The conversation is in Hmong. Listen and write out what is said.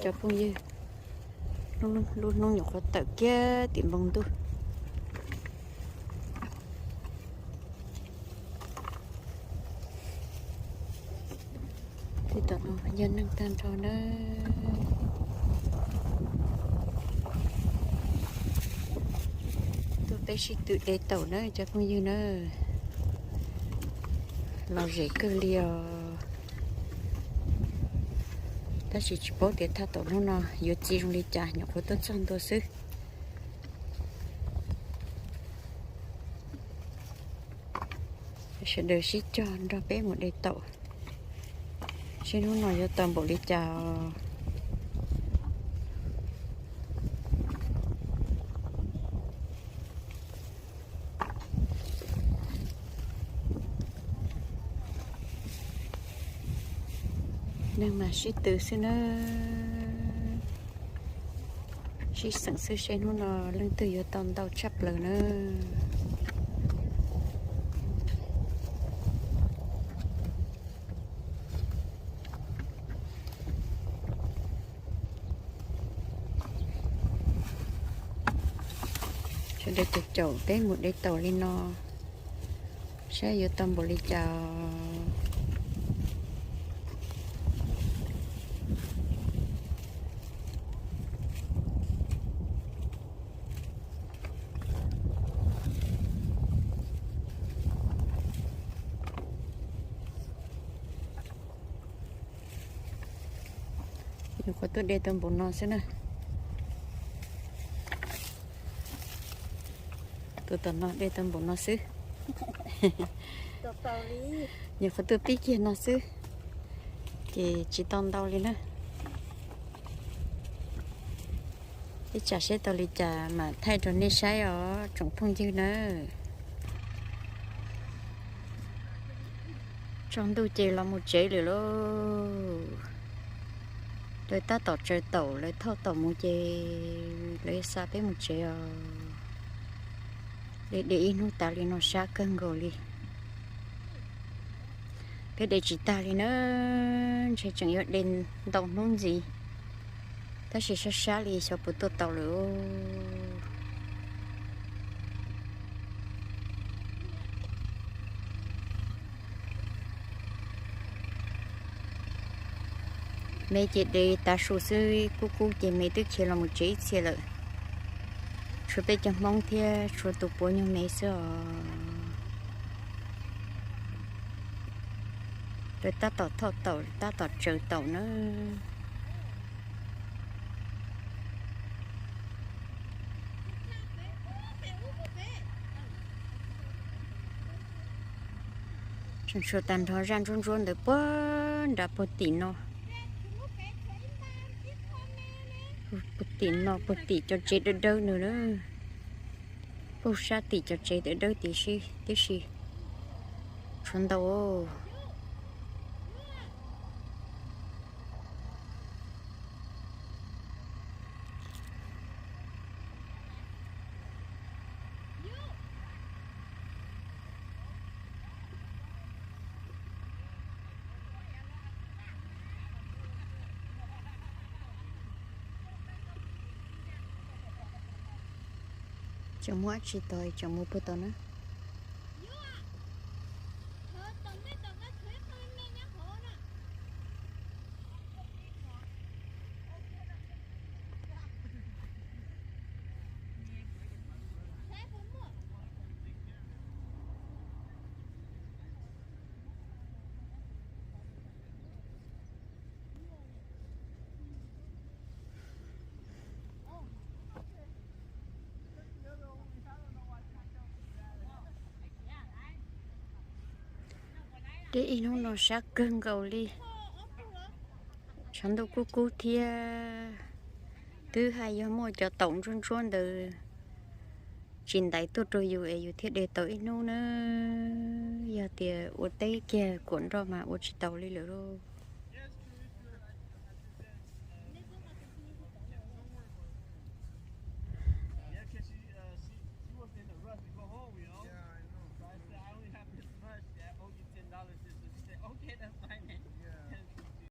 Cov phooj ywg, lub hnub nyuam qhuav tawm kiag tim npoo ntuj. Tej tom no yog neeg tag nrho na. Tuaj peb sib tw de taum na cov phooj ywg na. Lom zem kawg li os. Tab sis tsis paub tias thaj taum hnub no yuav txi zoo li cas, nyuam qhuav tuaj txog ntua xwb. Sawv daws sib cog nrog peb mus de taum, seb hnub no yuav tau npaum li cas. Neeg mas sib tw xwb na. Sib xeem xwb seb hnub no leej twg yuav tau ntau tshaj plaws na. Sawv daws caum caum peb mus de taum li no, saib yuav tau npaum li cas. Nyuam qhuav tuaj de tau npaum no xwb na. Tus tom no de tau npaum no xwb. Nyuam qhuav tuaj pib kiag no xwb, ces tsis tau ntau li na. Ib tsam seb tau li cas mam thaij rau nej saib os tsoom phooj ywg nawb. Tsaus ntuj ces los mus tsev lawm lauj. Lawv tab tom tsaws taum, lawv thauj taum mus ces lawv xa peb mus tsev os. De de ib hnub tas li no sab kawg nkaus li. Peb de tsis tag li na, ntshe tseem yuav de ntau hnub ntxiv, tab sis sab sab li xyov puas tuaj tau lawm. Me ces de tav su xwb, kub kub ces me twb khiav los mus tsev ib txhia lawm. Tshuav peb cov Hmoob thiab tshuav tus puav nyuag me xwb os. Lawv tab tom thauj taum, tab tom tsaws taum na. Tseem tshuav tag nrho zaj ntsuab ntsuab ntawd puag nram puag tim no. Puag tim no puag tim cov tsev dawb dawb no na. Puag sab tim cov tsev dawb dawb tid tib si. Tshuav ntau. Tseem muaj dab tsi tau, tseem mus puag tod na. Deb ib hnub no sab kawg nkaus li. Tshav ntuj kub kub thiab. Twb hais yog muaj cov taum ntsuab ntsuab ntawd tsis ntaiv tuaj rau yus es yus thiaj de tau ib hnub na. Yog tias ua teb kiag kuam nroj mas ua tsis tau li lawm lauj.